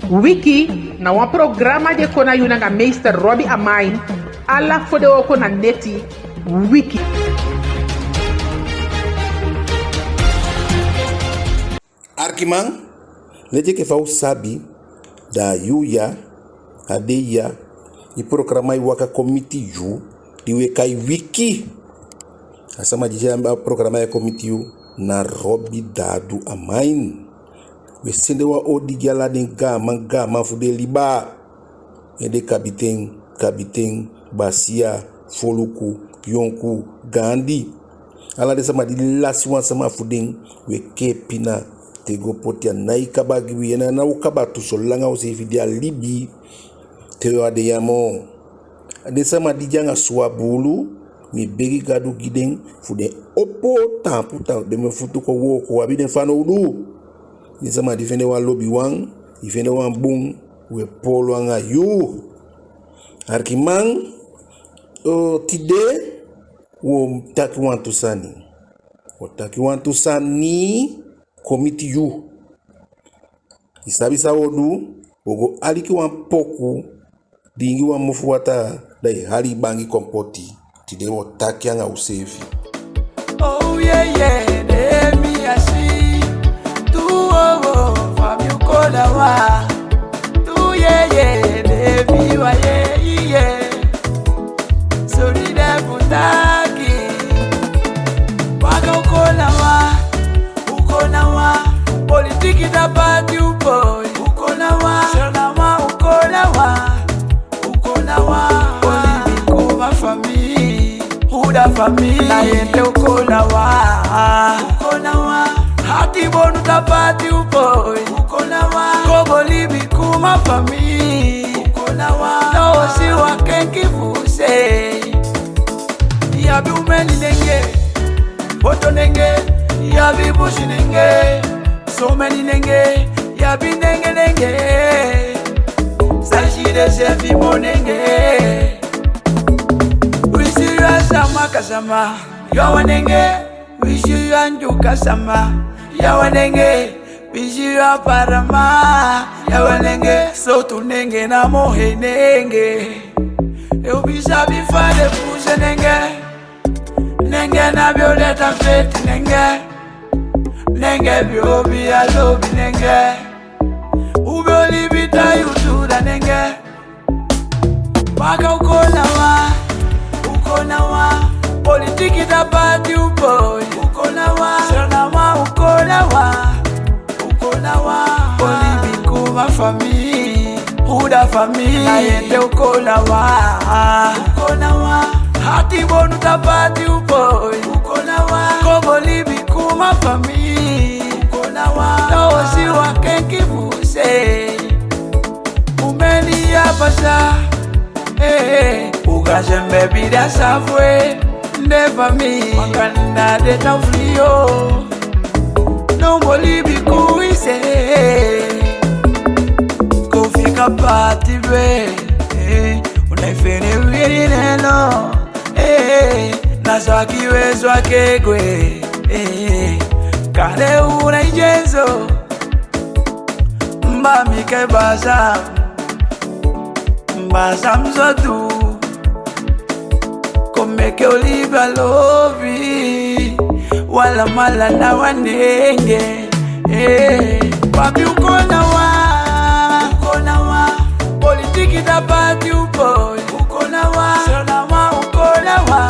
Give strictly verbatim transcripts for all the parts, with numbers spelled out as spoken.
Wiki na wan programa di e kon na yu nanga meester Robbie Amain, ala fodewooko na neti. Wiki. Arkiman, leti enke fa u sabi, da a yuu ya, a dei ya, i programa e waka kon miti yu, di u e kai Wiki. A sama di tyai a programa ya kon miti yu, na Robi Dadu Amain. U e sende wan odi gi ala den gaaman, gaaman fu den liba. Ede kabiten, kabiten, basiya, foluku, yonku, gaandi. Ala den sama di lasi wan sama fu den, u e kee pina te go poti. A nái kaba gi wi, en a ná o kaba tu solanga u seefi de a libi, te u á de ya moo. Den sama di de anga suwa buulu, mi e begi Gadu gi den, fu den opo taampu taampu, den mu e futu kon wooko, u abi den fanowdu. Den sama di fende wan lobiwan, di fende wan bun, u e poolo anga yu. Arkiman, o, tide, u o taki wantu sani. U o taki wantu sani kon miti yu. I sabi san u o du, u o go aliki wan poku, diingi wan mofu wataa, da i hali i bangi kon poti. Tide u o taki anga useefi. Oh, yeah, yeah, de mi a si. Tu, oh, oh, fa mi u kola wa. Tu, yeah, yeah, de mi wa, yeah, yeah. Sori de fu taki. Waka u kola wa, u kola wa. Politiki da pati u poi. U kola wa, sona wa, u kola wa. U kola wa. Olibi kuma famii. U da famii. Na yete u kola wa. U kola wa. Ati bonu da pati u poi. U kola wa. Kobo libi kuma famii. U kola wa. Na o si wa kenki fu se. I abi u meni nenge, boto nenge, i abi busi nenge, so meni nenge, i abi nenge nenge. San i si de seefi moo nenge. Wi si yu a sama kasama, yu a wan nenge. Wi si yu a Ndyuka sama, yu a wan nenge. Wi si yu a Parama, yu a wan nenge. Sowtu nenge namo hei nenge. E u bi sabi fa den puu se nenge. Nenge na be o leti a feti nenge. Nenge be o bi a lobi nenge. U be o libi da yu tu da nenge. Waka u kola wa, u kola wa. Politiki da pati u poi. U kola wa, sona wa, u kola wa. U kola wa. Olibi kuma famii. U da famii. Na yete u kola wa. U kola wa. Ati bonu da pati u poi. U kola wa. Kobo libi kuma famii. U kola wa. Na o si wa kenki fu se. U meni ya pasa, eh, u ga sembe bi da safwe, nde famii, makanda de ta frio, no mo libi kuise, ko fika pati be, eh, u nai fende wini neno, eh, na swaki we swaki gwe, eh, kande u nai dyenso. Mba mi ke basa, basa mi so tu. Kon meke u libi a lobi. Wala mala na wan nenge. Eh, papi u kola wa, u kola wa. Politiki da pati u poi. U kola wa, sona wa, u kola wa.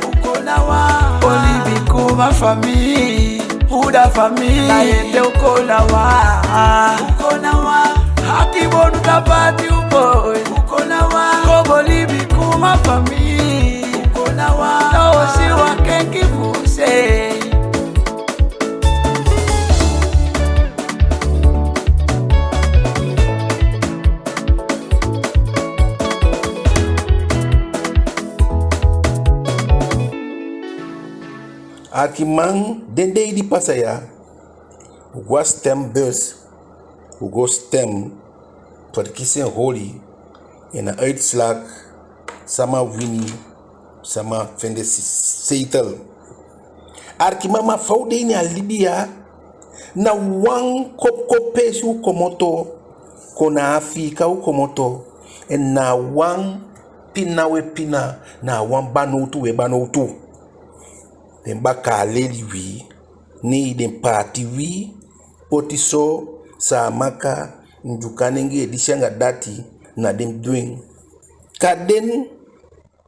U kola wa. Olibi kuma famii. U da famii. Na yete u kola wa. U kola wa. Ati bonu da pati u poi. U kola wa. Kobo libi kuma famii. U kola wa. Na o si wa kenki fu se. Arkiman, den dei di pasa ya, u go a stembus, u go stem, verkiezing holi, en na uitslag, sama wini, sama fende si-, zetel. Arkiman, ma fa u de ini a libi ya, na wan kopukopu peesi u komoto, Kon na Afiika u komoto, en na wan pina we pina, na wan banowtu we banowtu. Den bakaa leli wi, nei, den paati wi, poti so, Saamaka, Ndyuka nengee, disi anga dati, na den du en. Kande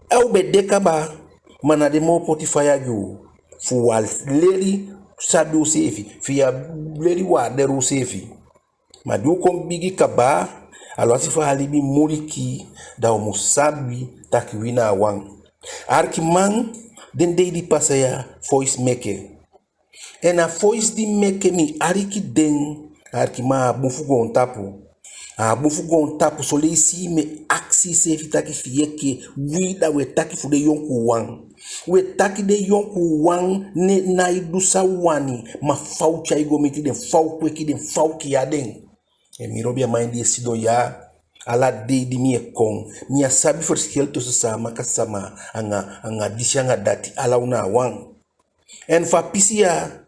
a u be de kaba, ma na den moo poti faya gi u, fu u á leli sabi useefi, fi u á leli waardeer useefi. Ma di u kon bigi kaba, alwasi fa a libi muliki, da u mu sabi taki wi na wan. Arkiman, den dei di pasa ya, voice meke. En a voice di meke, mi aliki den, arkiman, a bun fu goontapu. A bun fu goontapu, son leisi mi e akisi iseefi taki fi i enke wi, da u e taki fu den yonkuuwan. U e taki den yonkuuwan ná e du san u wani, ma fa u tyai go miti den, fa u kweki den, fa u kiya den. En mi lobi a man di e sidon ya, ala dei di mi e kon, mi á sabi ferskeli tusu Saamaka sama anga, anga disi anga dati, ala u na wan. En fu a pisi ya,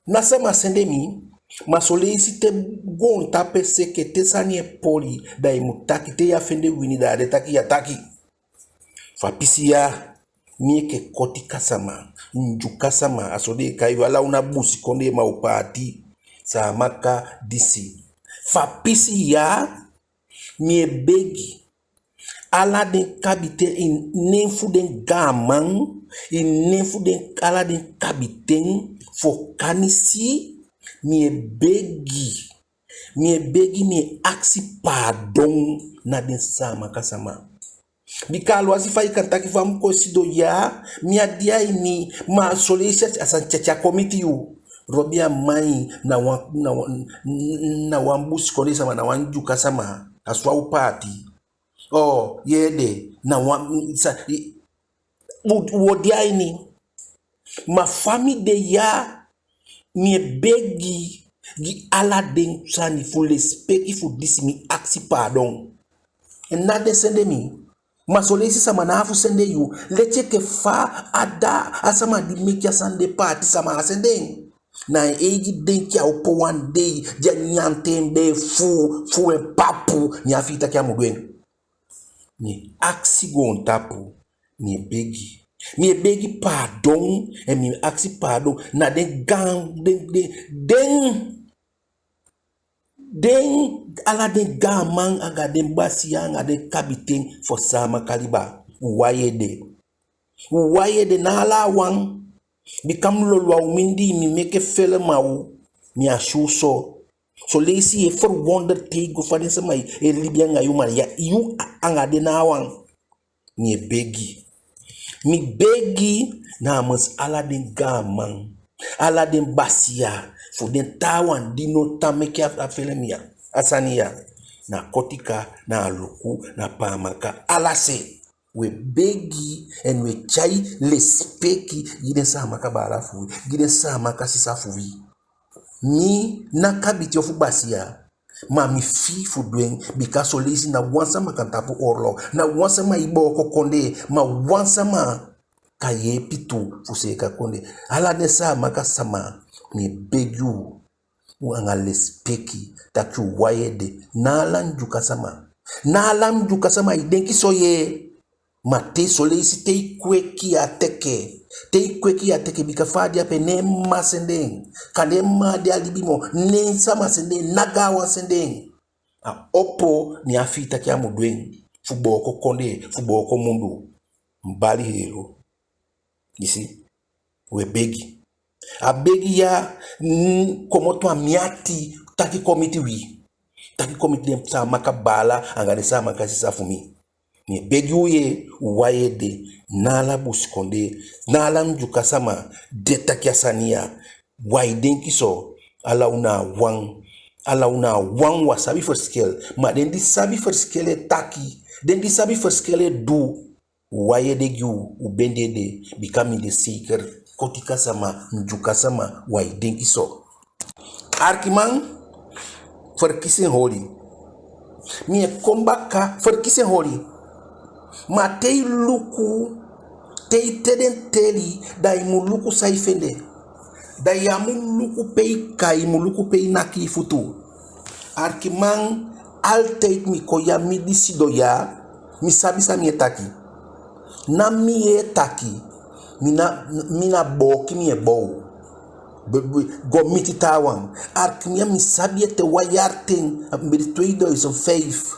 ná sama sende mi, ma son leisi te goontapu e seke, te sani e poli, da i mu taki, te yu á fende wini, da a de taki yu á taki. Fu a pisi ya, mi enke Kotika sama, Ndyuka sama, a so den e kai wi, ala u na busikondee, ma u paati, Saamaka, disi. Fu a pisi ya, mi e begi ala den kabiten, ini nen fu den gaaman, ini nen fu den, ala den kabiten fu Okanisi, mi e begi, mi e begi, mi e akisi paadon na den Saamaka sama. Bika alwasi fa i kan taki fa mi kon sidon ya, mi á de a ini, ma son leisi a sani tyatya kon miti yu. Lobi a man na wan, na wan, na wan busikondee sama, na wan Ndyuka sama, a so a u paati. Oo, yee de, na wan, sa, i, u, u o de a ini. Ma fa mi de ya, mi e begi gi ala den sani fu lesipeki fu disi, mi akisi paadon. En ná den sende mi. Ma son leisi sama ná abi fu sende yu. Leti enke fa a da, a sama di meke a sani de, paati sama á sende en. Na en eigi denki a opo wan dei, di a nyan te en bee fuu, fuu en papu, ne a fii taki a mu du en. Mi e akisi goontapu, mi e begi. Mi e begi paadon, en mi e akisi paadon na den gaan, den, den, den, den, ala den gaaman anga den basiya anga den kabiten fu Saamaka liba. U wai ede. U wai ede, na ala a wan. Bika mi lolo a u mindii, mi meke felema u, mi á si u so. Son leisi yu e verwonder te i go fa den sama e libi anga yu, ma ya, yu anga den na a wan. Mi e begi. Mi begi namens ala den gaaman, ala den basiya, fu den taawan di no tan meke a, a felema ya, a sani ya. Na Kotika, na Aluku, na Paamaka, ala se. U e begi, en u e tyai lesipeki gi den Saamaka baala fu wi, gi den Saamaka sisa fu wi. Mi ná kabiten ofu basiya, ma mi fii fu du en, bika son leisi ná wan sama kan tapu oorlog, ná wan sama e booko kondee, ma wan sama kan yeepi tu fu seeka kondee. Ala den Saamaka sama, mi e begi u, u anga lesipeki, taki u wai ede, ná ala Ndyuka sama. Ná ala Ndyuka sama e denki so yee. Ma te son leisi te i kweki yu á teke. Te i kweki yu á teke, bika fa a de ape, ná en mma sende en. Kande en mma á de a libi moo, ná en sama sende en, ná gaanwan sende en. A opo, ne a fii taki a mu du en. Fu booko kondee, fu booko mundu. Mi bali helu. I si? U e begi. A begi ya, mm, komoto a mi ati, taki kon miti wi. Taki kon miti den Saamaka baala anga den Saamaka sisa fu mi. Mi e begi u yee, u wai ede, ná ala busikondee, ná ala Ndyuka sama di e taki a sani ya. U á e denki so, ala u na wan, ala u na wan, u á sabi ferskeli, ma den di sabi ferskeli e taki, den di sabi ferskeli e du. U wai ede gi u, u bendi ede, bika mi de seiker, Kotika sama, Ndyuka sama, u á e denki so. Arkiman, verkiezing holi. Mi e kon baka, verkiezing holi. Ma te i luku, te i teli en teli, da i mu luku san i fende. Da i á mu luku pe i kai, i mu luku pe i naki i futu. Arkiman, Altijd mi kon ya, mi di sidon ya, mi sabi san mi e taki. Ná mi e taki, mi na, mi na booki mi e bow. Be, be, go miti taawan. Arkiman, mi sabi ete wan yali ten, a be di tweeduizend vijf.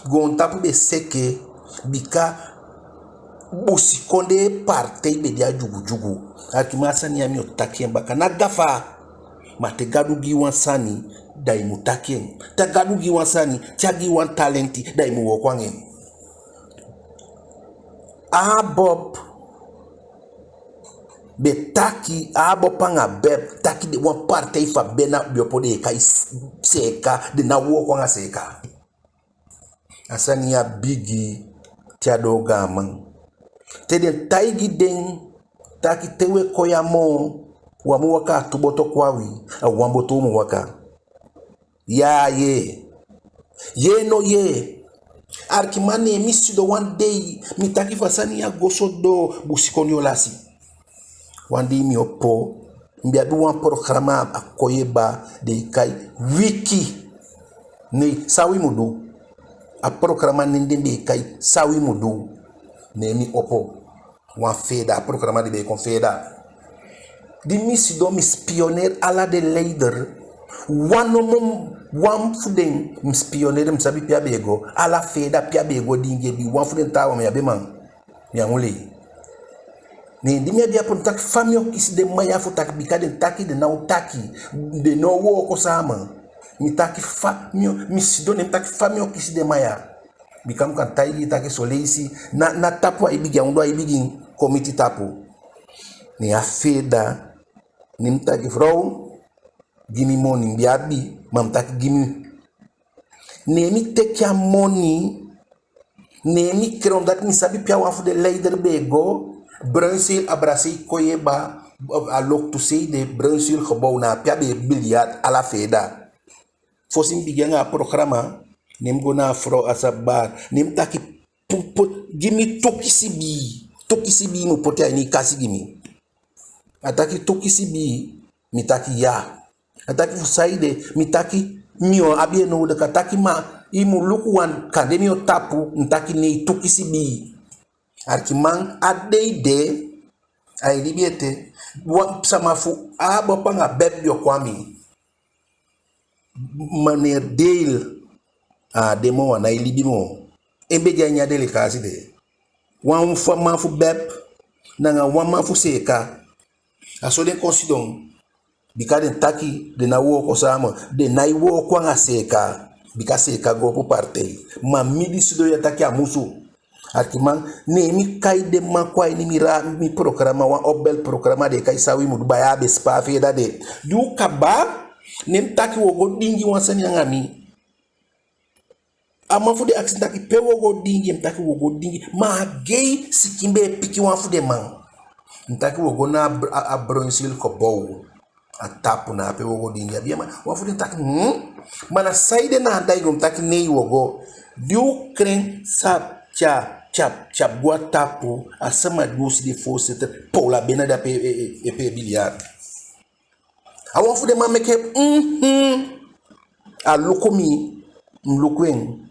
Goontapu be seke, bika busikondee partij be de a dyugudyugu. Arkiman, a sani ya mi o taki en baka, ná gafa. Ma te Gadu gi i wan sani, da i mu taki en. Te Gadu gi i wan sani, te a gi i wan talenti, da i mu wooko anga en. ABOP be taki, ABOP anga BEP, taki den wan partij fu a bena be opo, den e kai s-, seeka, den ná wooko anga seeka. A sani ya bigi te a doo gaaman. Te den taigi den taki te u e kon ya moo, u á mu waka a tu boto kon a wi, a wan boto u mu waka. Ya a yee. Yee no yee. Arkiman, ne mi sidon wan dei, mi taki fa a sani ya go so doo, busikondee o lasi. Wan dei mi opo, mi be abi wan programa a Koyeba den e kai Wiki. Ne san wi mu du. A programa nen den be e kai San wi mu du. Ne mi opo wan feeda, a programa di be e kon feeda. Di mi sidon, mi spioneer ala den leider. Wan nomo, wan fu den, mi spioneer, mi sabi pe a be e go. Ala feeda pe a be e go diingi, efu wan fu den taawan, mi á be man. Mi á mu lei. Ne di mi abi a poti, mi taki fa mi o kisi den man ya fu taki, bika den taki den ná o taki, den ná o wooko samen. Mi taki fa mi o, mi sidon, ne mi taki fa mi o kisi den man ya. Bika mi kan taigi i taki son leisi na, na tapu ai bigin, a ondoo ai bigin kon miti tapu. Ne a feeda, ne mi taki: Frow, gi mi moni, mi be abi, ma mi taki gi mi. Ne mi teke a moni, ne mi kren, omdat mi sabi pe a wan fu den leider be e go. Bruinzeel, a brasei Koyeba, a loktu sei de, Bruinzeel gebouw, na pe a be e biljart ala feeda. Fosi mi bigin anga a programa, ne mi go na a frow a sa bar, ne mi taki: Pu, pu, gi mi tu kisi bii, tu kisi bii i mu poti a ini i kasi gi mi. A taki: Tu kisi bii? Mi taki: Ya. A taki: Fu saide? Mi taki: Mi o abi en nodig. A taki: Ma i mu luku wan, kande mi o tapu. Mi taki: Nei, tu kisi bii. Arkiman, a dei de, ai libi ete, wan sama fu ABOP anga BEP be o kon a mi. Meneer Deel, a á de moo, a nái libi moo. En be de a ini a delegasi de. Wan fu a man fu BEP, nanga wan man fu seeka. A so den kon sidon. Bika den taki den ná wooko samen, den nái wooko anga seeka, bika seeka go opo partij. Ma mi di sidon ya taki a musu. Arkiman, ne mi kai den man kon a ini mi ra, mi programa, wan opbel programa den e kai San wi mu du, baya, a be sipaa feeda de. Di u kaba, ne mi taki u o go diingi wan sani anga mi. A man fu den akisi mi taki pe u o go diingi, mi taki u o go diingi, ma a gei sikin be e piki wan fu den man. Mi taki u o go na a br, a, a Bruinzeel gebouw. A tapu na ape u o go diingi. A be, ma wan fu den taki: Hmm? Ma na saide na anda i go? Mi taki: Nei, u o go. Di u kren sap, tyap, tyap, tyap, go a tapu, a sama di u si de voorzitter, Paula Bena de ape e, e, e pee biljart. A wan fu den man meke: Mhm. A luku mi, mi luku en.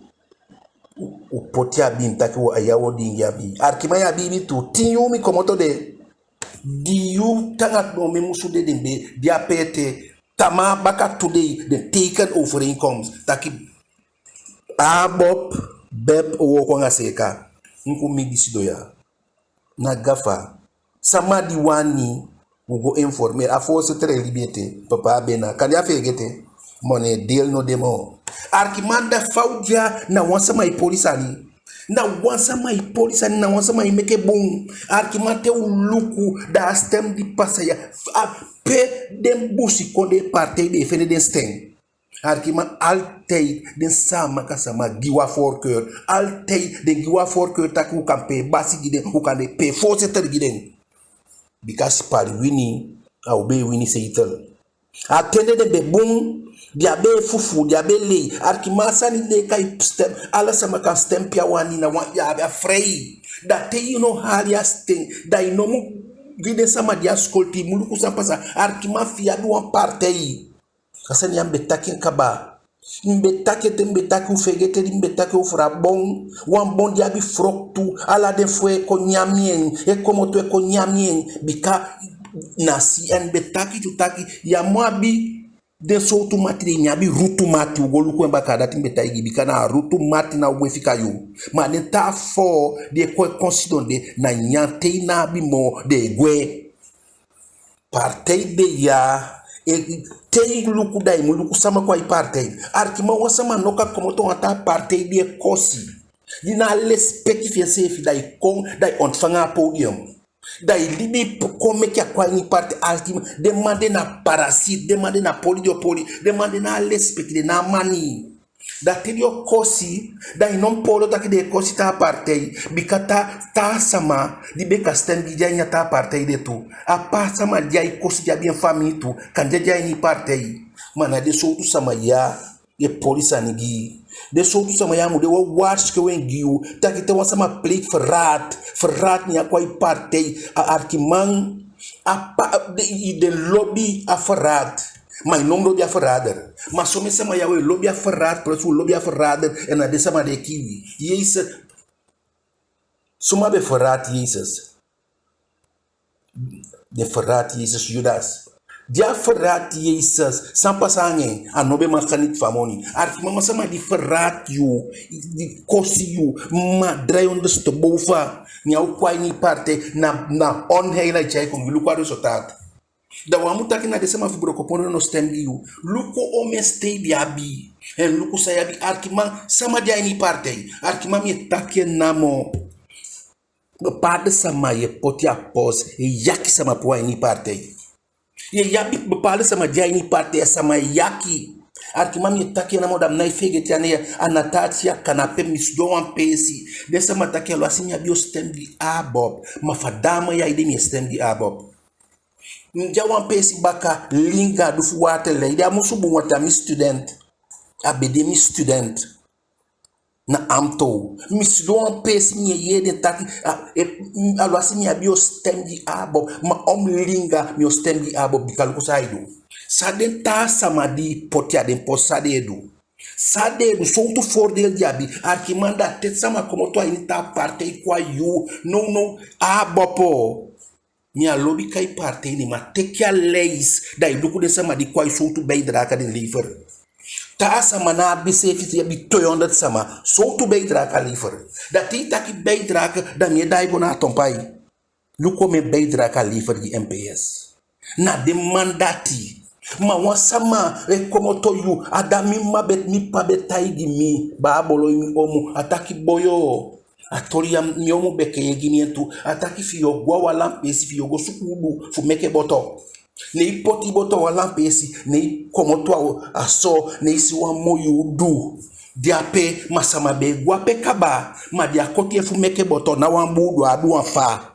U, u poti a bii, mi taki u o, a ya u o diingi a bii. Arkiman, ya a biibi tu, tin yuu mi komoto de. Di yuu te anga doo mi musu de, den be de ape ete. Tamaa baka tu dei den teken overeenkomst taki ABOP, BEP o wooko anga seeka. Enke mi di sidon ya, ná gafa. Sama di wani, u go informeer. A voorzitter e libi ete, papa Abena. Kande a feegete, ma ne Deel no de moo. Arkiman, da fa u de ya, na wan sama e poli sani. Na wan sama e poli sani, na wan sama e meke bun. Arkiman, te u luku, da a stem di pasa ya, a pe den busikondee partij be e fende den stem. Arkiman, altijd den Saamaka sama gi u a voorkeur. Altijd den gi u a voorkeur taki u kan pee basi gi den, u kan de pee voorzitter gi den. Bika Sipaliwini, a u be e wini zetel. A ten de den be bun, den á be e fufuu, den á be e lei. Arkiman, a sani den e kai stem, ala sama kan stem pe a wani, na wan, ya abi a vrij. Da te i no hali a stem, da i no mu gi den sama di a sikolti, i mu luku san pasa. Arkiman, fi i abi wan partij. A sani ya mi be taki en kaba. Mi be taki ete, mi be taki u feegete di mi be taki u fu a bon. Wan bon di abi froktu, ala den foo e kon nyan en, e komoto e kon nyan en. Bika na si en be taki tu taki, ya mu abi den sowtu mati de, mi abi rutu mati, u go luku en baka, dati mi be taigi, bika na a rutu mati ná o gwe fika yu. Ma den taa foo di e kon e kon sidon de, na nyan, te i ná abi moo den e gwe. Partij de ya, e, te i luku, da i mu luku sama kon a i partij. Arkiman, wan sama no kan komoto wan taa partij di e kosi, di ná a lesipeki fi enseefi, da i kon, da i ontfanga a podium. Da i libi p-, kon meke a kon a ini partij. Arkiman, den man de na parasiet, den man de na poli di o poli, den man de ná a lesipeki, den ná a mani. Da te den o kosi, da i no mu poolo taki den e kosi taa partij, bika taa, taa sama di be kan stem gi i de a ini a taa partij de tu. A taa sama di ai kosi di abi en famii tu, kande a de a ini i partij. Ma na den sowtu sama ya e poli sani gi i. Den sowtu sama ya mu de, wi o waarschuw en gi yu, taki te wan sama pleeg verraad, verraad, ne a kon a i partij, a arkiman, a pa-, den, den lobi a verraad. Ma i no mu lobi a verrader. Ma somen sama ya, u e lobi a verraad, plus u lobi a verrader, en na den sama de e kii wi. Jezus. Suma be verraad Jezus? Den verraad Jezus, Judas. Di a verraad Jezus, san pasa anga en? A no be man geniet fu a moni. Arkiman, wan sama di verraad yu, di kosi yu, ma draai ondersteboven, ne a o kon a ini i partij, na, na onheil ai tyai kon, luku a resultaat. Da wi á mu taki na den sama fu Brokopondo no stem gi yu. Luku omen stem i be abi. En luku san i abi. Arkiman, sama de a ini i partij. Arkiman, mi e taki en namo. Bepaalde sama yu e poti a post, yu e yaki sama puu a ini i partij. Yu e abi bepaalde sama de a ini i partij, a sama e yaki. Arkiman, mi e taki en namo, da mi nái feegete en, a Natatia Kanape, mi sidon wan peesi. Den sama taki, alwasi mi á be o stem gi ABOP, ma fu a dame ya ede mi e stem gi ABOP. Mi de a wan peesi baka, Linga, di fu water leiding, a musu bun, want a mi student. A be de mi student. Na AMTO. Mi sidon wan peesi, mi e yee den taki, a, e, alwasi mi á be o stem gi ABOP, ma om Linga mi o stem gi ABOP, bika luku san ai du. San den taa sama di i poti a den post, san den e du? San den e du, sowtu voordeel den abi? Arkiman, da te sama komoto a ini taa partij kon a yu, nownow, ABOP o. Mi á lobi kai partij nen, ma teke a lijst, da i luku den sama di kon a yu, sowtu bijdrage den lever. Taa sama na a be seefi, i abi tweehonderd sama, sowtu bijdrage a lever? Da te i taki bijdrage, da mi e daai go na a tonpai. Luku omen bijdrage a lever gi NPS. Na den man dati. Ma wan sama e komoto yu, a da mi mma be, mi ppa be taigi mi, baa Bolo, i mi omu, a taki boyo. A toli ya mi omu be kee gi mi en tu. A taki fi yu o go a wan lanpeesi, fi yu o go suku udu fu meke boto. Ne i poti boto a wan lanpeesi, ne i komoto a, a so, ne i si wan moi udu de ape, ma sama be e go ape kaba, ma den á koti en fu meke boto, ná wan bun udu, a abi wan fa.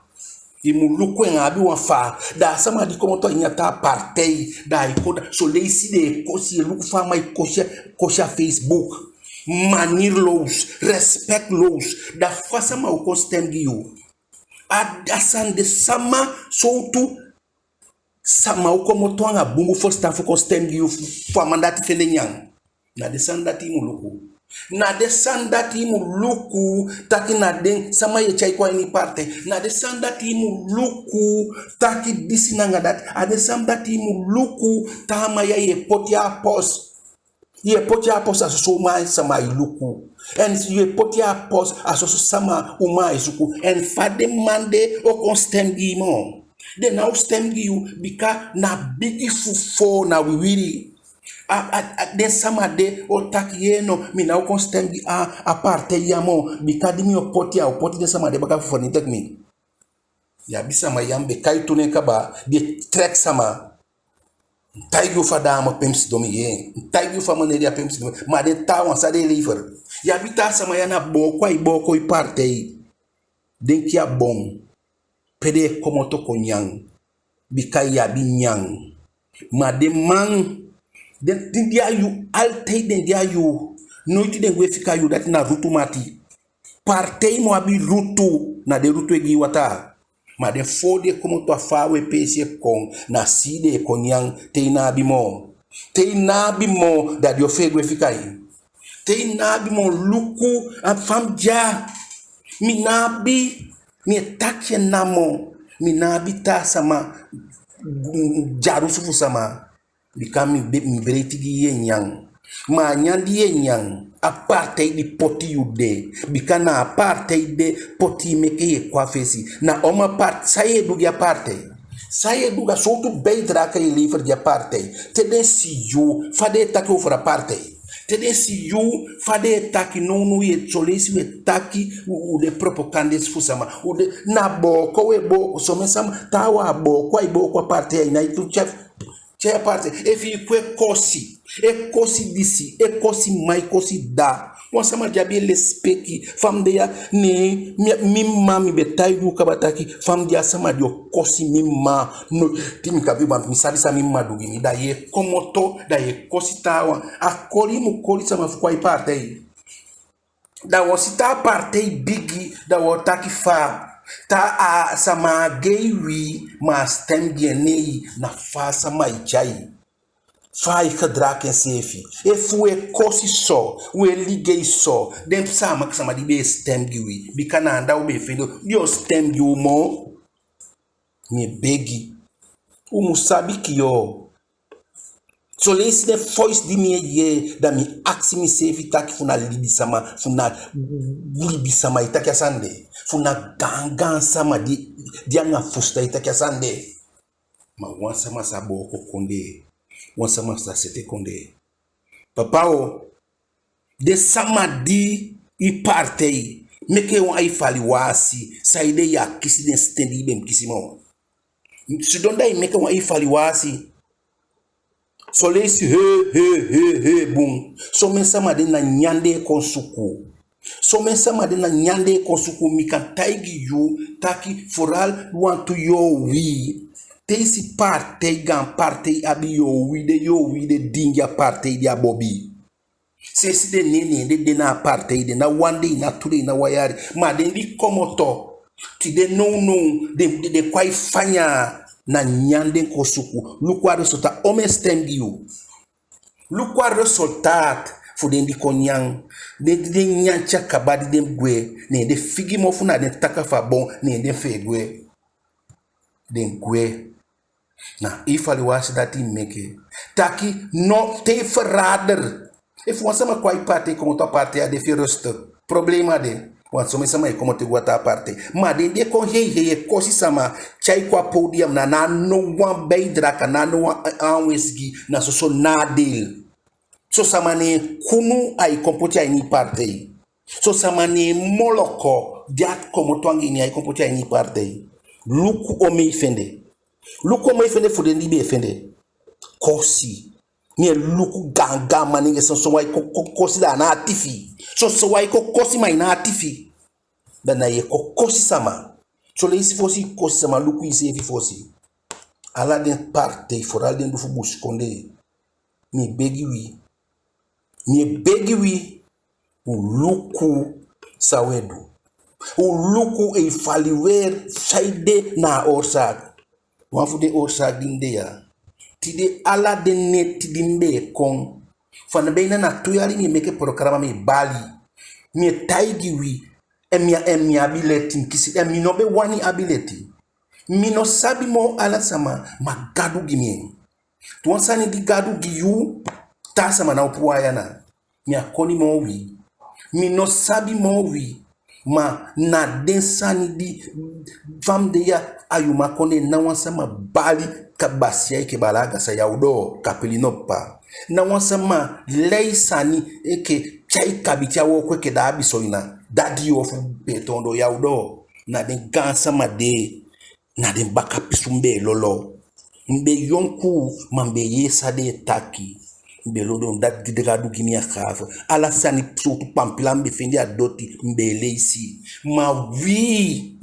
I mu luku en, a abi wan fa. Da a sama di komoto a ini a taa partij, da ai kon, da son leisi den e kosi, i e luku fa a man e kosi, kosi a Facebook. Manierloos, respectloos. Da fa sama o kon stem gi yu? A, a sani de, sama, sowtu sama o komoto anga bunbun fusutan fu kon stem gi yu fu, fu a man dati fende nyan? Na den sani dati i mu luku. Na den sani dati i mu luku, taki na den sama yu e tyai kon a ini partij. Na den sani dati i mu luku, taki disi nanga dati. A den sani dati i mu luku, taa man ya yu e poti a post. Yu e poti a post, a soso uman sama ai luku. En yu e poti a post, a soso sama uman ai suku. En fa den man de o kon stem gi i moo? Den ná o stem gi yu, bika na bigi fufoo, na wiwiri. A, a, a, den sama de o taki, yee no, mi ná o kon stem gi a, a partij ya moo, bika di mi o poti, a o poti den sama de baka fu vernietig mi. Yu abi sama ya, mi be kai tu nen kaba, den e trek sama. Mi taigi yu fu a dame pe mi sidon, mi yee. Mi taigi yu fu a meneer ya pe mi sidon, mi yee. Ma den taawan, san den e lever? Yu abi taa sama ya, na booko ai booko i partij. Den kii a bon. Pe den e komoto kon nyan. Bika yu abi nyan. Ma den man, den, den de a yu, altijd den de a yu. Noiti den gwe fika yu, dati na rutu mati. Partij mu abi rutu, na den rutu e gi i wataa. Ma den foo den e komoto a faawe peesi e kon, na sii den e kon nyan te i ná abi moo. Te i ná abi moo, da den o fee gwe fika i. Te i ná abi moo, luku a fa mi de ya. Mi ná abi, mi e taki en namo, mi ná abi taa sama, mm, dyalusu fu sama. Bika mi be, mi breiti gi yu e nyan. Ma a nyan di yu e nyan, a partij di poti yu de. Bika na a partij de poti yu meke yu e kon a fesi. Na oma part, san yu e du gi a partij? San yu e du, a sowtu bijdrage yu e lever gi a partij? Te den si yu, fa den e taki over a partij? Te den si yu, fa den e taki? Nownow yu e, son leisi u e taki, u, u de propagandist fu sama. U de, na booko u e booko. Somen sama, taawan a booko ai booko a partij, ai nái tu tyai tyai a partij. Efu i kon e kosi, e kosi disi, e kosi mma, e kosi dda. Wan sama di abi lesipeki, fa mi de ya, ne mi, mi mma, mi be taigi u kaba taki, fa mi de ya, sama di o kosi mi mma, no, di mi kan abi wan, mi sabi san mi mma du gi mi, da yu e komoto, da yu e kosi taawan. A koli i mu koli sama fu kon a i partij. Da u o si taa partij bigi, da u o taki fa. Taa a sama á gei wi, ma a stem gi en, nei, na fa a sama e tyai. Fa ai gedraag enseefi. Efu u e kosi so, u e ligei so, den sama, sama di be e stem gi wi, bika na anda u be e fende, den o stem gi u moo. Mi e begi. U mu sabi kiyoo. Son leisi den voice di mi e yee, da mi akisi miseefi taki fu na libisama, fu na libisama e taki a sani de. Fu na gaangaan sama di, di anga fusutan e taki a sani de. Ma wan sama sa booko kondee. Wan sama sa sete kondee. Papa o, den sama di i partij, meke wan evaluatie, saide yu á kisi den sten di i be mu kisi moo. Sidon da i meke wan evaluatie. Son leisi, he, he, he, he, bun. Somen sama de na nyan den e kon suku. Somen sama de na nyan den e kon suku, mi kan taigi yu taki, vooral wantu yowi. Te i si partij, gaan partij abi yowi, den yowi de diingi a partij di a bobi. Sensi den nen, ne den de na a partij de, ná wan dei, ná tu dei, ná wan yali. Ma den di komoto, tide nownow, den, den, den kon a i fanya, na nyan den kon suku. Luku a resultaat, omen stem gi yu. Luku a resultaat fu den di kon nyan. Den, den nyan te a kaba, di den gwe, ne den figi mofu na den taka fu a bon, ne den fee gwe. Den gwe. Na evaluatie dati i meke. Taki no te i verrader. Efu wan sama kon a i partij, komoto a partij, a de fi i rustig. Problema á de. Want somen sama e komoto e gwe a taa partij. Ma den di e kon hei hei e kosi sama, tyai kon a podium, na, na no wan bijdrage, na no wan aanwezigheid, na soso nadeel. Son sama ne en kunu ai kon poti a ini i partij. Son sama ne en moloko di a komoto anga en, ai kon poti a ini i partij. Luku omen i fende. Luku omen i fende fu den di i be e fende. Kosi. Mi e luku gaangaan manengee, sonson wan e kon, kon, kosi, da a na a tifi. Sonson wan e kon kosi, ma a na a tifi. Da na yu e kon kosi sama. Son leisi fosi i kosi sama, luku iseefi fosi. Ala den partij, vooral den di fu busikondee. Mi e begi wi. Mi e begi wi, u luku san u e du. U luku, evalueer saide na a oorzaak. Wan fu den oorzaak di mi de ya. Tide ala den neti di mi be e kon. Fa na bijna na tu yali mi e meke programa, mi e bali. Mi e taigi wi, en mi, en mi abi leti, mi kisi, en mi no be wani abi leti. Mi no sabi moo ala sama, ma Gadu gi mi en. Te wan sani di Gadu gi yu, taa sama ná o puu a yu ana. Mi á koni moo wi. Mi no sabi moo wi. Ma na den sani di, fa mi de ya, a Yuma Kondee, ná wan sama bali kabasiya enke bala a gasa, ya o doo, kapili no papa. Ná wan sama lei sani enke tyai kabiti a wooko enke daabi soina, dadi yu ofu beetoondoo, ya o doo. Na den gaansama de. Na den baka pisi mi be e lolo. Mi be yonku, ma mi be yee san den e taki. Mi be lolo den, dati di Gadu gi mi a gave. Ala sani, sowtu pampila mi be fende a doti, mi be e leisi. Ma wi,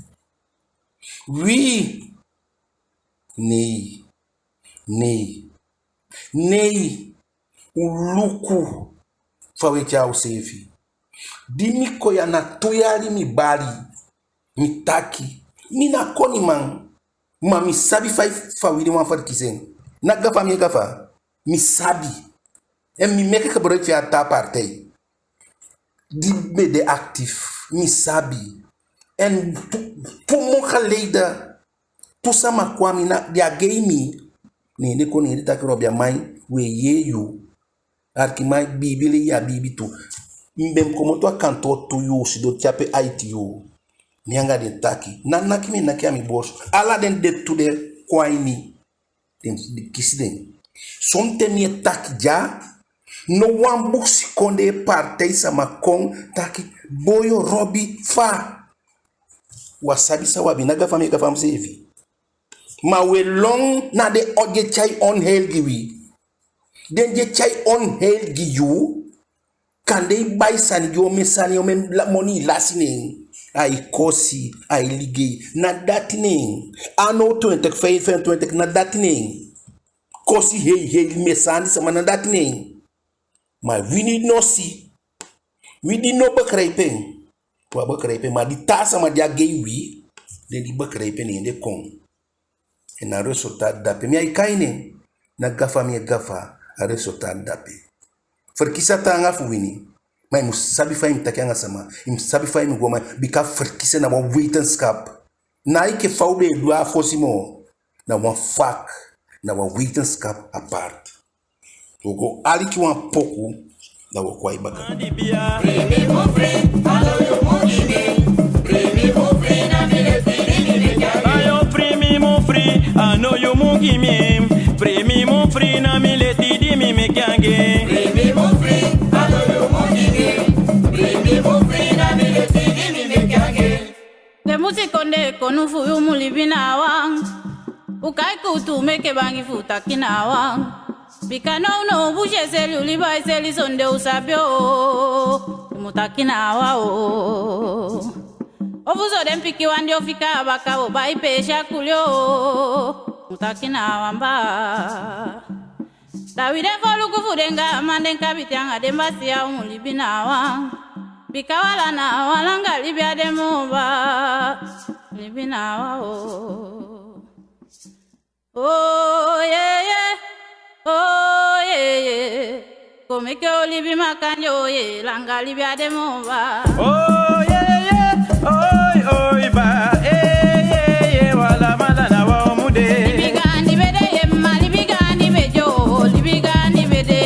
wi, nei, nei, nei, u luku fa u e tyai useefi. Di mi kon ya na tu yali mi bali. Mi taki, mi ná koniman, ma mi sabi fa i, fa wi de wan verkiezing. Ná gafa mi e gafa. Mi sabi. En mi meke gebruik fu a taa partij di be de actief. Mi sabi. En tu, tu maand geleden, tu sama kon a mi na, den á gei mi. Ne den kon, ne den taki: Robi, a man, we yee yu. Arkiman, biibi lei, ya biibi tu. Mi be mu komoto a kantoo tu yuu, sidon te ape aiti yuu. Mi anga den taki. Ná naki mi e naki a mi borsu. Ala den de tu de kon a ini. Den, den kisi den. Sonten mi e taki dya, no wan busikondee partij sama kon taki: Boyo, Robi, fa? Wi á sabi san wi abi, ná gafa mi e gafa miseefi. Ma we lon na den di e tyai onheil gi wi. Den di e tyai onheil gi yu, kande i bai sani gi omen sani, omen la-, moni i lasi neen. Ai kosi, ai ligei, na dati neen. A now twintig vijfentwintig, na dati neen. Kosi hei hei, mesaani sama, na dati neen. Ma wi di no si, wi di no begrijp en, wi á begrijp en, ma di taa sama di á gei wi, den di begrijp en, ne den kon. En a resultaat de ape. Mi á e kai nen, ná gafa mi e gafa, a resultaat de ape. Verkiezing á taanga fu wini, ma i mu sabi fa i mu taki anga sama, i mu sabi fa i mu go, ma bika verkiezing na wan wetenschap. Ná enke fa u be e du a fosi moo, na wan vak, na wan wetenschap apart. Wo go aliki wan poku, da wo kon a i baka. Den busikondee konu fu yu mu libi na a wan. U kai kuutu meke bangi fu taki na a wan. Bika nownow busi e seli, u liba e seli sondee u sabi o. U mu taki na a wan o. Ofu so den pikin wan di o fika a baka o bai peesi a kuli o. U mu taki na a wan baa. Da wi den foluku fu den gaaman, den kabiten anga den basiya, u mu libi na a wan. Bika wala na a wan, langa libi á de moo baa. Libi na a wan o. Oh, yeah, yeah. Oh, yeah, yeah. Kon meke u libi makandii, oh, yeah. Langa libi á de moo baa. Oh, yeah, yeah. Oi, oi, baa. Eh, yeah, yeah. Wala mala na wan u mu de. Libi gaandi be de, ye mma, libi gaandi be de o. Libi gaandi be de,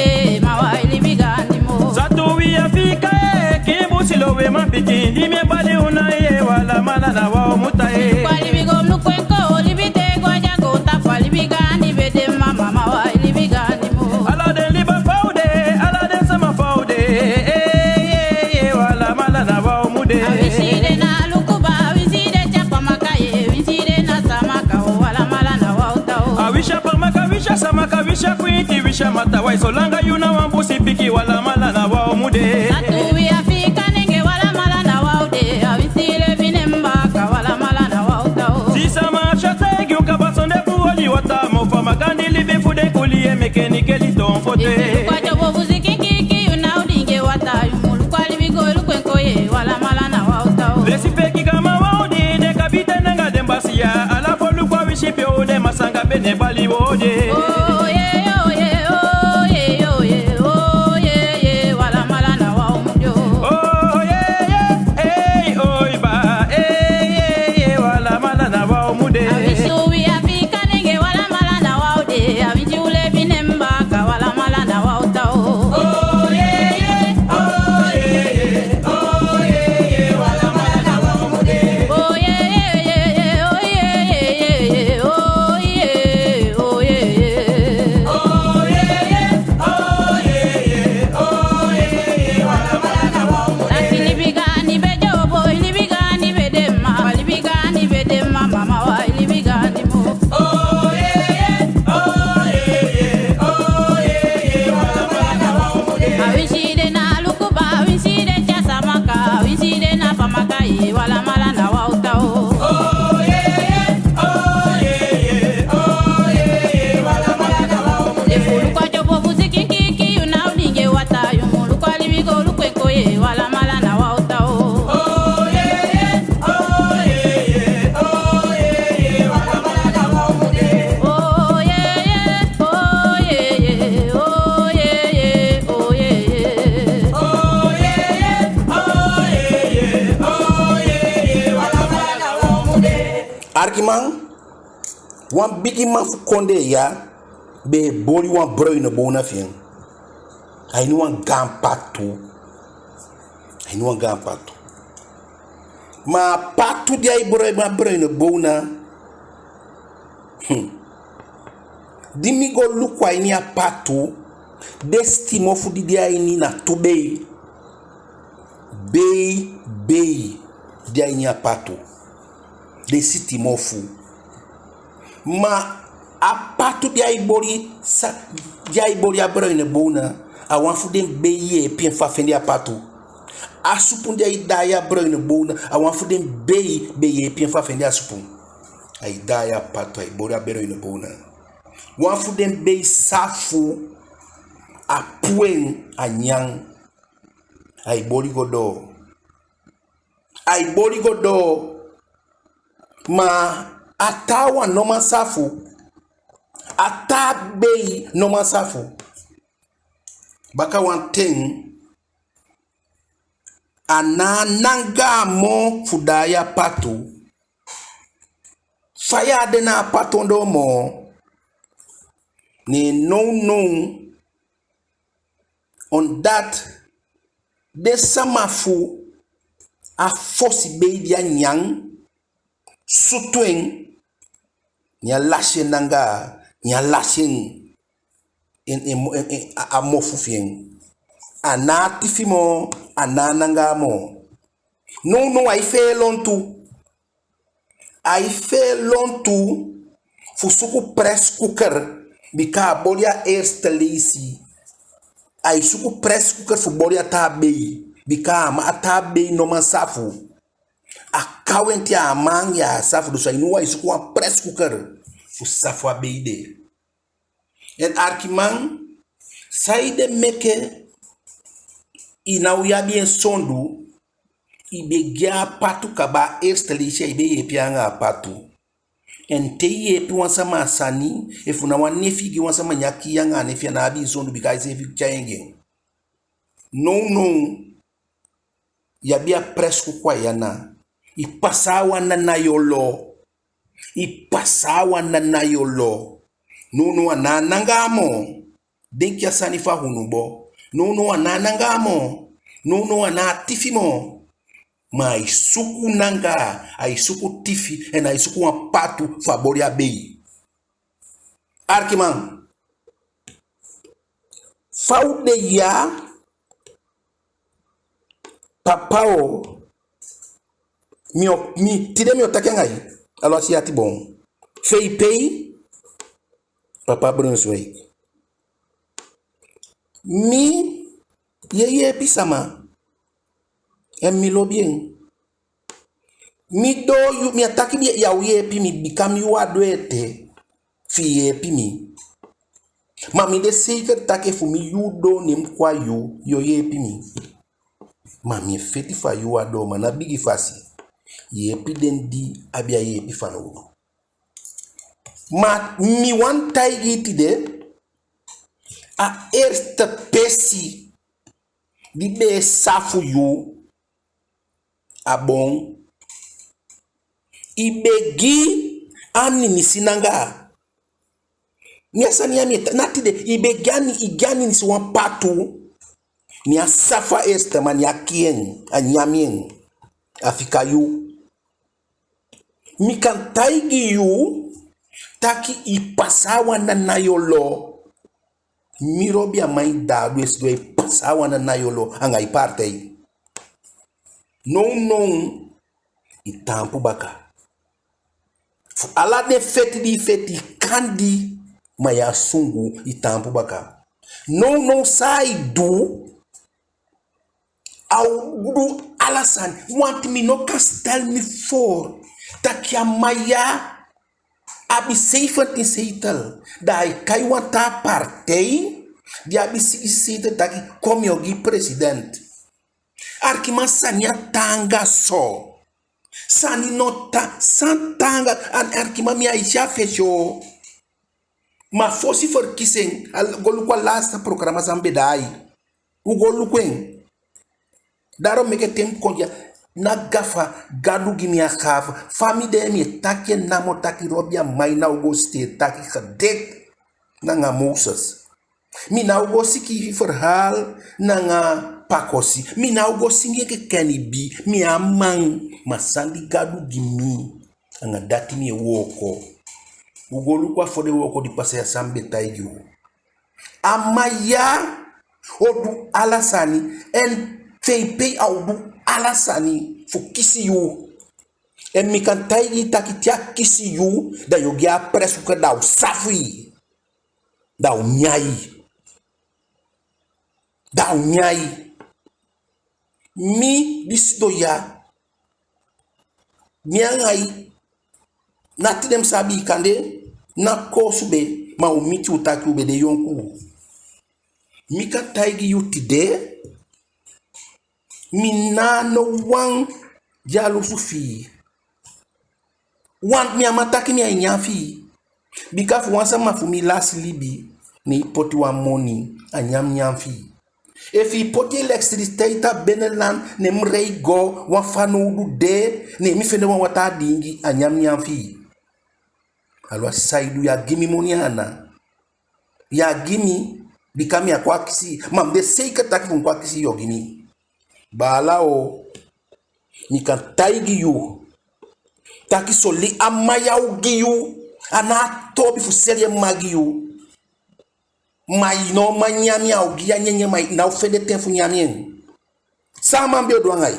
ma wai libi gaandi moo. Satu wi Afiika, eh, kii busi lo we man pikin, di mi e bali u na ye, wala mala na wan u mu tan ye. Kwa libi go mu kwenko, libi te go a dya go tapa, libi gaandi be de, mama, ma wai libi gaandi moo. Ala den liba fa u de, ala den sama fa u de, eh, ye, ye, wala mala na wan u mu de. A winsi de na lukuba, a winsi de tyapa maka ye, a winsi de na samaka o, wala mala na wan u tan o. A winsi a pamaka, a winsi a samaka, a winsi a kwinti, a winsi a matawai, solanga yu na wan busi pikin, wala mala na wan u mu de. Satu wi Afiika nenge, wala mala na wan u de, a winsi lebi nen baka, wala mala na wan u tan o. Sisa Marsha taigi u kaba, sonde fu oli wata, mofu a makandii libi fu den kuli e meke nikeli toon foto e. Luku a tyobo fu sikin kiki, yu ná o diingi wata, yu mu luku a libi go luku en kon ye, wala mala na wan u tan o. Lesipeki gaanman wan o de, den kabiten anga den basiya, ala foluku a winsi pe u de, masanga be ná e bali u o de. Oh, yeah, oh, yeah, oh, yeah, oh, yeah, oh, yeah, yeah, wala mala na wan u mu de o. Oh, yeah, yeah, hey, oi, baa, eh, yeah, yeah, wala mala na wan u mu de. A winsi wi Afiika nenge, wala mala na wan u de, a winsi u lebi nen baka, wala mala na wan u tan o. Oh, yeah, yeah, oh, yeah, yeah, oh, yeah, yeah, wala mala na wan u mu de. Oh, yeah, yeah, yeah, yeah, oh, yeah, yeah, yeah, oh, yeah, oh, yeah, yeah. Man, wan bigiman fu kondee ya be e boli wan bruine bona fi en a ini wan gaan patu. A ini wan gaan patu. Ma a patu di ai boli a bruine bona, hmm, di mi go luku a ini a patu, den sitimofu di de a ini na tu bei. Bei, bei de a ini a patu. Den sitimofu. Ma a patu di ai boli sa, di ai boli a bruine bona, a wan fu den bei yeepi en fu a fende a patu. A supun di ai daai a bruine bona, a wan fu den bei be yeepi en fu a fende a supun. Ai daai a patu, ai boli a bruine bona. Wan fu den bei safu, a puu en, a nyan. Ai boli go doo. Ai boli go doo. Ma a taawan no man safu. A taa bei no man safu. Baka wan ten, a ná a nangaa moo fu daai a patu. Faya á de na a patu ondoo moo. Ne nownow, omdat den sama fu a fosi bei di a nyan sutu en, ne a lasi en nangaa, ne a lasi en, en, en, en, en, a, a mofu fi en. A ná a tifi moo, a ná a nangaa moo. Nownow ai fee lontu. Ai fee lontu fu suku presscooker, bika a boli a eerste leisi. Ai suku presscooker fu boli a taa bei, bika a man, a taa bei no man safu. A kawenti a man ya safu, dus a ini wan, ai suku wan presscooker fu safu a bei de. En arkiman, saide meke i ná o abi en sondu? I be gi a patu kaba, a eerste leisi i be yeepi en anga a patu. En te i yeepi wan sama a sani, efu na wan nefi i gi wan sama, ne a kii anga a nefi, a ná abi i sondu, bika iseefi tyai en gi en. Nownow, i abi a presscooker a i ana. I pasa a wan nanai olo. I pasa a wan nanai olo. Nownow a ná a nangaa moo. Denki a sani fu a hunubo. Nownow a ná a nangaa moo. Nownow a ná a tifi moo. Ma ai suku nangaa, ai suku tifi, en ai suku wan patu fu a boli a bei. Arkiman, fa u de ya, papa o, mi o, mi, tide mi o taki anga i, aluwasi i ati boon. Fei pei, papa Brunswijk. Mi, ye yeepi sama, en mi lobi en. Mi doo yu, mi á taki mi, ya o yeepi mi, bika mi yuu á doo ete fi i yeepi mi. Ma mi de seiker taki efu mi yuu doo, ne mi kon a yu, yo yeepi mi. Ma mi e feti fu a yuu á doo, ma ná bigi fasi. Yeepi den di abi a yeepi fanowdu. Ma mi wani taigi i tide, a eerste pesi di be e safu yu, a boon. I be gi Aninisi nangaa. Ne a sani ya mi e ta-, ná tide, i be gi Ani-, i gi Aninisi wan patu. Ne a safu a eerste man, ne a kii en, a nyan en, a fika yu. Mi kan taigi yu taki i pasa a wan nanai olo. Mi lobi a man, i daadu e sidon, i pasa a wan nanai olo anga i partei. Nownow i taampu baka. Fu ala den feti di i feti, i kandi, ma ya sungu, i taampu baka. Nownow san ai du, a o du ala sani. Want mi no kan stel mi voor taki a man ya abi zeventien zetel, da ai kai wan taa partei di abi sigisi zetel taki kon mi o gi president. Arkiman, sani á taanga so. Sani no ta-, san taanga, an arkiman, mi á e si a fesi o. Ma fosi verkiezing, a, go luku a laatste programma san mi be daai. U go luku en. Daarom meke te mi kon ya, Na gafa, Gadu gi mi a gafa. Fa mi de, mi e taki en namo taki Robi Amain ná o go sitee taki gedik nanga Moses. Mi ná o go sikiifi verhaal nanga Pakosi. Mi ná o go singi enke Kenny B. Mi a man, ma san di Gadu gi mi, anga dati mi e wooko. U go luku a fodewooko di pasa ya, san mi be taigi u. A man ya o du ala sani, en V P a o du ala sani fu kisi yu. En mi kan taigi i taki te a kisi yu, da yu o gi a presi kuka, da a o safu i. Da a o nyan i. Da a o nyan i. Mi di sidon ya, mi anga i, na tide mi sabi i, kande na koosube, ma u miti u taki u be de yonkuu. Mi kan taigi yu tide, mi ná a no wan dyalusu fi i. Want mi á man taki mi á e nyan fi i. Bika efu wan sama fu mi lasi libi, ne i poti wan moni, a nyan mi nyan fi i. Efu i poti elektrisiteit a Benelan, ne mi rei go, wan fanowdu de, ne mi fende wan wataa diingi, a nyan mi nyan fi i. Aluwasi san i du, yu á gi mi moni a ana. Yu á gi mi, bika mi á kon akisi, ma mi de seika taki fu mi kon akisi, yu o gi mi. Baala o, mi kan taigi yu taki soli a man ya o gi yu, a ná a toobi fu seli en mma gi yu. Ma i ná o man nyan en, a o gi yu a nyanyan, ma i ná o fende ten fu nyan en. San a man be o du anga i?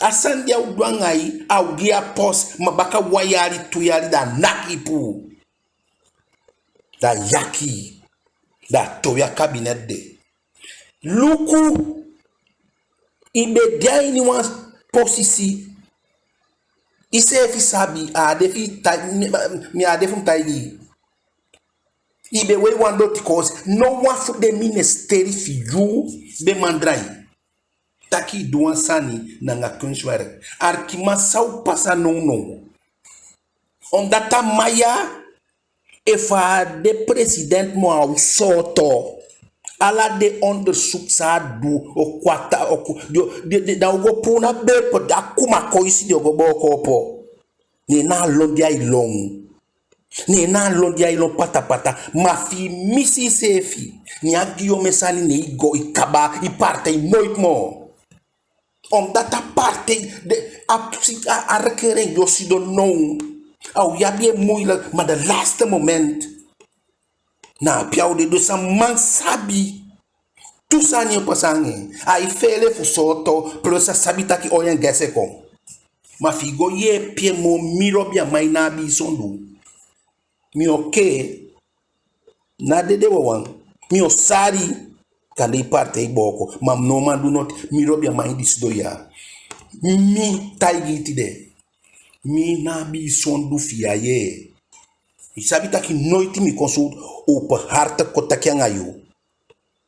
A sani di a o du anga i, a o gi yu a pos, ma baka wan yali, tu yali, da a naki i puu. Da a yaki i. Da a towe a kabinet de. Luku, i be de a ini wan posisi, iseefi sabi, a á de fi i tai-, mi, mi á de fu mi taigi i. I be wei wan doti koosi, no wan fu den ministeri fi yu be man drai. Taki i du wan sani nanga kunstwerk. Arkiman, san o pasa nownow? Omdat a man ya, efu a á de president moo, a o sooto. Ala den onderzoek san a du, o kwata, o ku-, di o, di, di, da u go puu na beepo, da a kuma koisi di o go booko opo. Ne na a lon di ai lon. Ne na a lon di ai lon patapata. Ma fi i misi iseefi, ne a gi yu omen sani, ne i go, i kaba, i partij noiti moo. Omdat a partij, de, a, a, a regering di o sidon now, a o abi en moeilijk, ma de laatste moment, na ape a o de. Dus a man sabi tu sani o pasa anga en. Ai feele fu sooto, plus a sabi taki oil en gas e kon. Ma fi i go yeepi en moo, mi Robi Amain ná abi i sondu. Mi o kee, ná dede wawan. Mi o sali, kande i partij booko, ma mi ná o man du noti. Mi Robi Amain di sidon ya, mi taigi i tide, mi ná abi i sondu fi i á yee. I sabi taki noiti mi kon so openhartig kon taki anga yu.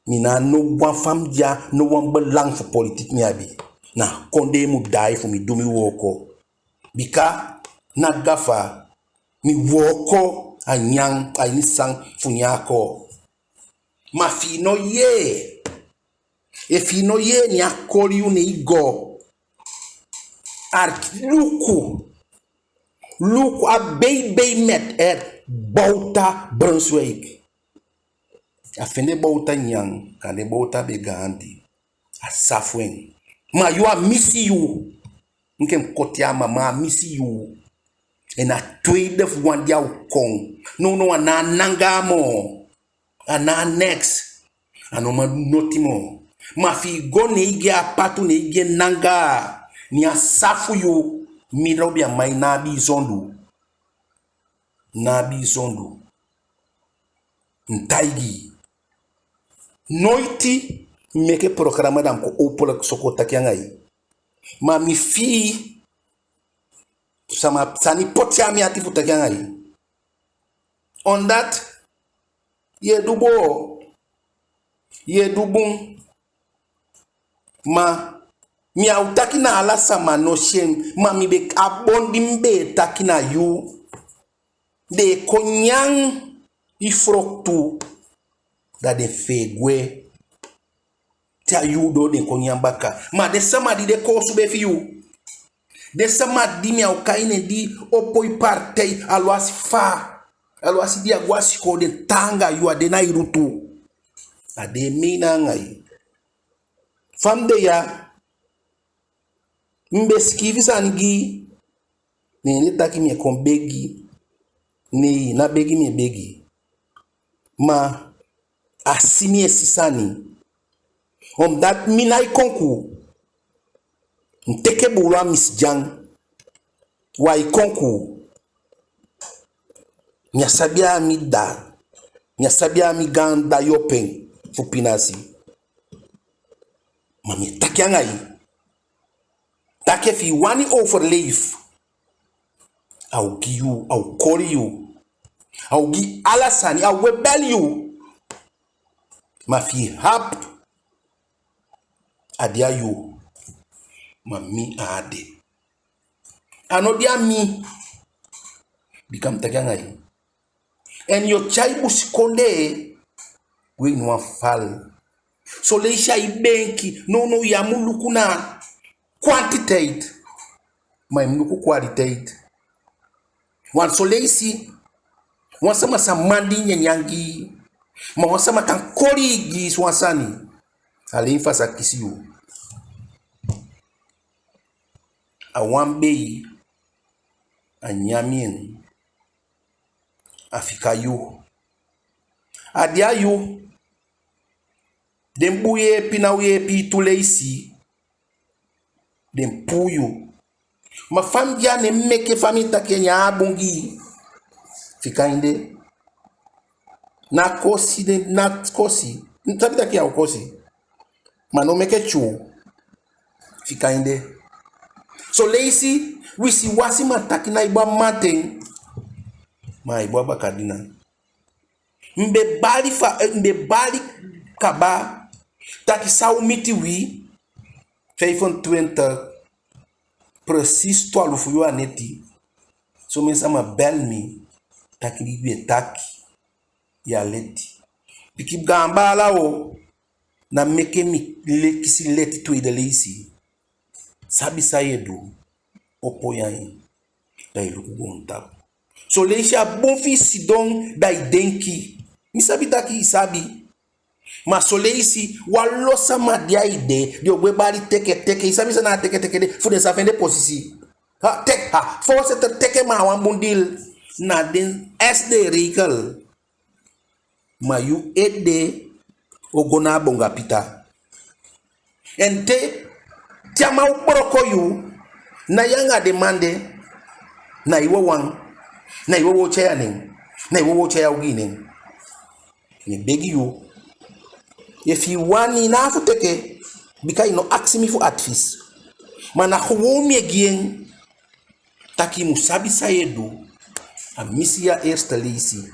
Mi ná a no wan famii ya, no wan belang fu politiek mi abi. Na kondee mu daai fu mi du mi wooko. Bika na gafa, mi wooko a nyan, a ini san fu nyan a koo. Ma fi i no yee, efi i no yee, ne a koli yu, ne i go. Arki, luku, luku a beibeimètre, Bouta Brunswijk. A fende Bouta nyan, kande Bouta be gaandi. A safu en. Ma yu, a misi yu. Enke mi koti a man, ma a misi yu. En a tweede fu wan di a o kon. Nownow a ná a nangaa moo. A ná a neks. A no man du noti moo. Ma fi i go, ne i gi en a patu, ne i gi en nangaa, ne a safu yu, mi Robi Amain ná abi i sondu. Ná abi i sondu. Mi taigi i. Noiti mi meke programa da mi kon openlijk so kon taki anga i. Ma mi fii sama sani poti a mi ati fu taki anga i. Omdat yu e du bun, yu e du bun. Ma mi á o taki na ala sama no si en, ma mi be, a bon di mi be e taki na yu, den e kon nyan i froktu, da den fee gwe. te a yuu doo den kon nyan baka. Ma den sama di de koosube fi yu, den sama di mi á o kai nen, di opo i partei, alwasi fa, alwasi di a go a sikoo, den taanga yu, a de na i lutu. A de e meina anga i. Fa mi de ya, mi be sikiifi sani gi i, ne den taki mi e kon begi. Nei, ná begi mi e begi. Ma a si mi e si sani. Omdat mi nái konkuu. Mi teke buulu a Misidyan. Wai konkuu. Mi á sabi a mi dda. Mi á sabi a mi gaan dda yu open fu pinasi. Ma mi e taki anga i. Taki efi i wani overleef, a o gi yu, a o koli yu, a o gi ala sani, a o go e beli yu. Ma fi i hap, a de a yu, ma mi a á de. A no de a mi, bika mi taki anga i. En yu o tyai busikondee go ini wan fal. Son leisi a i beenki. Nownow ya mu luku na kwantiteit, ma i mu luku kwaliteit. Wan son leisi, wan sama sa mandi nyanyan gi i, ma wan sama kan koli i gi i wan sani. Alen fa a sa kisi yu. A wan bei, a nyan mi en. A fika yu. A de a yu. Den bun yeepi ná o yeepi i tu leisi. Den puu yu. Ma fa mi de ya, ne mi meke fa mi taki en, a á bun gi i. Fika en de. Ná kosi den, ná kosi. Mi sabi taki a o kosi. Ma no meke tyuu. Fika en de. Son leisi, wisiwasiman taki ná e bun a mamanten, ma ai bun a bakadina. Mi be bali fa, eh, mi be bali kaba taki san u miti wi, vijfentwintig, precies twalufu yuu a neti. Somen sama bel mi taki wi e taki, yu á leti. Pikin gaan baala o, ná meke mi le-, kisi leti tweede leisi. Sabi san yu e du, opo yu ain, da i luku goontapu. Son leisi a bun fi i sidon, da i denki. Mi sabi taki i sabi. Ma son leisi, wanlo sama de a i de, den o go e bali teketeke. I sabi san na a teketeke de, fu den sa fende posisi. Ha, tek-, ha, voorzitter, teke, ma a wan bun deal. Na den S D regel. Ma yu ede o go na a bonga pita. En te, te a man o booko yu, ná yu anga den man de, na i wawan, na i wawan o tyai a nen, na i wawan o tyai a ogii nen. Mi e begi yu, efi i wani, ná fu teke, bika i no akisi mi fu advies. Ma na gewoon mi e gi en. Taki i mu sabi san yu e du. A misi yu a eerste leisi.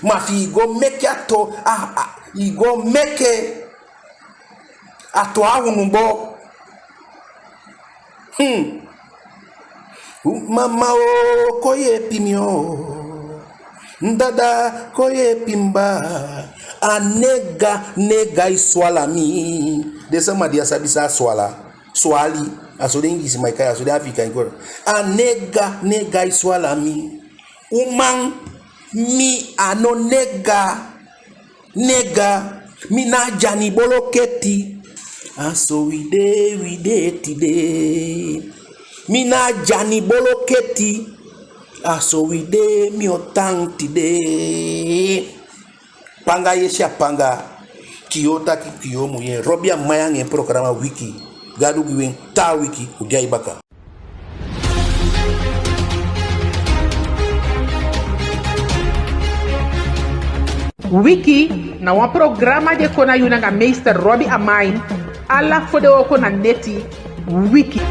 Ma fi i go meke a to-, a, a, i go meke a to a hunubo. Hmm. Mama o, kon yeepi mi o. Dada, kon yeepi mi baa. A nega, nega e swala mi. Den sama di á sabi san a swala. Swali. A so den Ingiisiman e kai, a so den Afiikan e kai. A nega, nega e swala mi. Uman, mi a no nega. Nega, mi na dyani boloketi. A so wi de, wi de tide. Mi na dyani boloketi. A so wi de, mi o tan tide. Panga yesi a panga. Kiyoo taki, kiyoo mu yee. Robi Amain anga en programa Wiki. Gadu gi wi en, taa wiki u de a i baka. Wiki na wan programa di e kon na yu nanga meester Robi Amain, ala fodewooko na neti. Wiki.